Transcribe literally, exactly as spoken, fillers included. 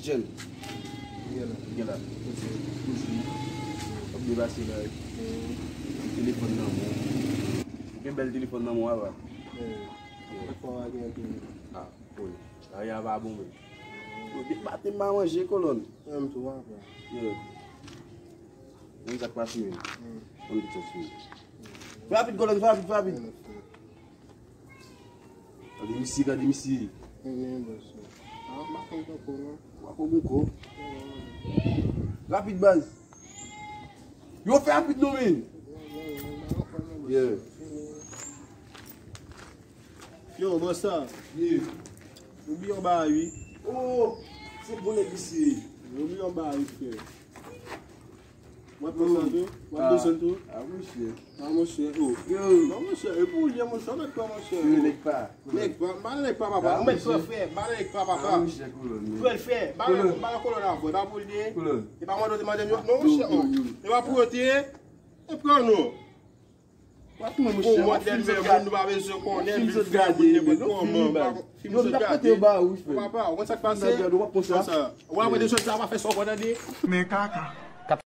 Gen la. Gen la. Toujou. W ap depase la. Telefòn nan men w. Gen bèl telefòn nan men w, apa. Fò a gen anpil. Ah, wi. Sa a pa bon, men. Yo, depate m pa manje, kolòn. Menm tou, apa. Yo. Menm sa k pase, men. Konn tout sa, men. Rapid, kolòn, rapid, rapid. Gade misye, gade misye. Ebyen, bòs. Ah, m pa konn poko, non. Poko, poko. Rapid, baz. Yo, fè rapid, non, men. Yeah. Yo, bòs sa. Yeah. Ou byen ba, wi. Oh, se bon nèg misye. Ou byen ba, wi, frè. W ap pran sa tou? W ap bezwen tou? Ah, monchè. Ah, monchè, oh. Yo. Non, monchè, e pou ou ye, monchè, w mèt pran, monchè. Yo, nèg pa. Nèg pa, m pa nèg pa, papa. M mèt pran frè, m pa nèg pa, papa. Ah, monchè, kolòn. Frè l fè, m pa nan kolòn avè w, e pa pou l te. Kolòn. E pa mande w te mande m yo, non, monchè, oh. E pa pou yo te. E pran non. Pou mwen, monchè, w ap fim sot gade. Moun nou pa bezwen konnen, fim sot gade, men non fim, baz. Yo, m t ap pote yo ba ou, frè. Papa, ou konn sa k pase? Gade, w ap konsa. W ap mande sot la, w ap fè sa w konn tande. Men kaka.